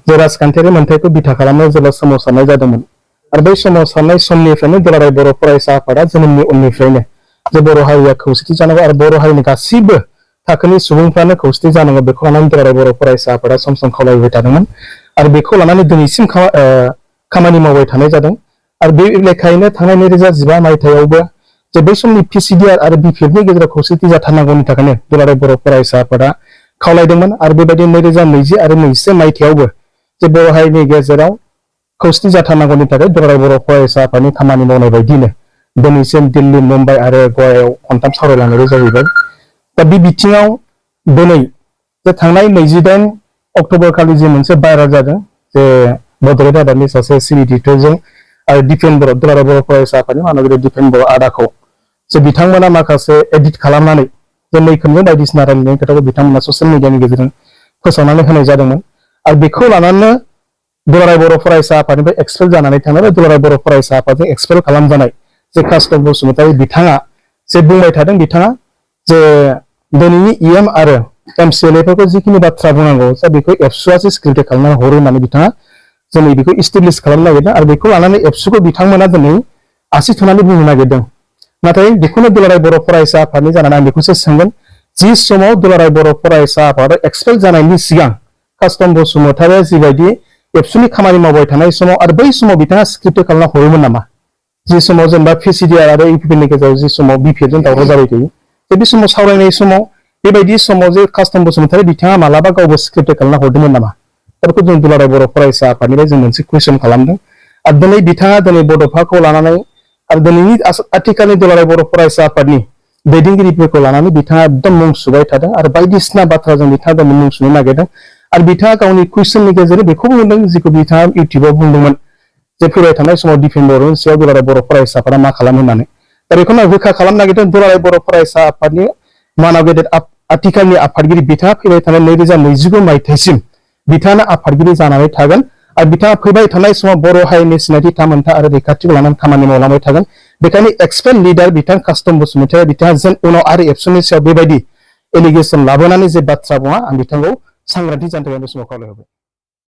जे राजखान्थियारि मोनथायखौ बिथा खालामनानै जेब्ला सोमावसारनाय जादोंमोन आरो बै सोमावसारनाय समनिफ्रायनो दुलाराय बर' फरायसा आफादा जोनोमनि उननिफ्रायनो जे बर' हारिया खौसेथि जानांगौ आरो बर' हारिनि गासैबो थाखोनि सुबुंफ्रानो खौसेथि जानांगौ बेखौ लानानै दुलाराय बर' फरायसा आफादा सम सम खावलायबाय थादोंमोन आरो बेखौ लानानै दिनैसिम खामानि मावबाय थानाय जादों आरो बे लेखायैनो थांनाय 2015 मायथाइयावबो जे बै समनि पिसिडिआर आरो बिपिएफनि गेजेराव खौसेथि जाथारनांगौनि थाखायनो दुलाराय बर' फरायसा आफादा खावलायदोंमोन आरो बेबायदि 2020 आरो 21 मायथाइयावबो जे बर' हारिनि गेजेराव खौसेथि जाथारनांगौनि थाखाय दुलाराय बर' फरायसा आफादनि खामानि मावनाय बायदिनो दिनैसिम दिल्ली मुम्बाइ आरो गवायाव खनथाम सावरायलांनाय जाहैबाय दा बे बिथिङाव दिनै जे थांनाय 28 अक्ट'बर खालि जे मोनसे भाइराल जादों जे बड'लेण्ड रादाबनि सासे सिबिडिट'जों आरो दिपेन बर' दुलाराय बर' फरायसा आफादनि मानगिरि दिपेन बर' आदाखौ जे बिथांमोना माखासे एडिट खालामनानै जे मैखोमजों बायदिसिना रायलायनायनि खोथाखौ बिथांमोना ससियेल मिडियानि गेजेरजों फोसावनानै होनाय जादोंमोन आरो बेखौ लानानै दुलाराय बर' फरायसा आफादनिफ्राय एक्सपेल जानानै थांनाय दुलाराय बर' फरायसा आफादजों एक्सपेल खालामजानाय जे कास्टम बसुमतारी बिथाङा जे बुंबाय थादों बिथाङा जे दिनैनि इएम आरो एमसिएलएफोरखौ जिखिनि बाथ्रा बुंनांगौ जा बेखौ एबसुआसो स्क्रिप्ट खालामनानै हरो होननानै बिथाङा जोंनि बेखौ इस्टेब्लिश खालामनो नागिरदों आरो बेखौ लानानै एबसुखौ बिथांमोना दिनै आसि थुनानै बुंनो नागिरदों नाथाय बेखौनो दुलाराय बर' फरायसा आफादनि जानानै आं बेखौसो सोंगोन जि समाव दुलाराय बर' फरायसा आफादा एक्सपेल जानायनि सिगां कास्टम बसुमतारीया जिबायदि एबसुनि खामानि मावबाय थानाय समाव आरो बै समाव बिथाङा स्क्रिप्ट खालामना हरोमोन नामा जि समाव जेनेबा पिसिडिआर आरो इउपिपिनि गेजेराव जि समाव बिपिएफजों दावराव जाबाय थायो बे समाव सावरायनाय समाव बेबायदि समाव जे कास्टम बसुमतारी बिथाङा मालाबा गावबो स्क्रिप्ट खालामना हरदोंमोन नामा दा बेखौ जों दुलाराय बर' फरायसा आफादनिफ्राय जों मोनसे कुइसन खालामदों आरो दिनै बिथाङा दिनै बड'फाखौ लानानै आरो दिनैनि आथिखालनि दुलाराय बर' फरायसा आफादनि दैदेनगिरिफोरखौ लानानै बिथाङा एकदम मुं सुबाय थादों आरो बायदिसिना बाथ्राजों बिथाङा दिनै मुं सुनो नागिरदों आरो बिथाङा गावनि कुइसननि गेजेरजों बेखौबो बुंदों जिखौ बिथाङा इउटिउबाव बुंदोंमोन जे फैबाय थानाय समाव दिपेन बर'नि सायाव दुलाराय बर' फरायसा आफादा मा खालामो होननानै दा बेखौनो रोखा खालामनो नागिरदों दुलाराय बर' फरायसा आफादनि मानाव गेदेर आथिखालनि आफादगिरि बिथाङा फैबाय थानाय 2029 मायथाइसिम बिथाङा आफादगिरि जानानै थागोन आरो बिथाङा फैबाय थानाय समाव बर' हारिनि सिनायथि थामोनथा आरो रैखाथिखौ लानानै खामानि मावलांबाय थागोन बेखायनो एक्सपेल लिडार बिथां कास्टम बसुमतारी बिथाङा जेन उनाव आरो एबसुनि सायाव बेबायदि एलिगेसन लाबोनानै जे बाथ्रा बुङा आं बिथांखौ सांग्रांथि जानो थाखाय बे समाव खावलायहरबाय।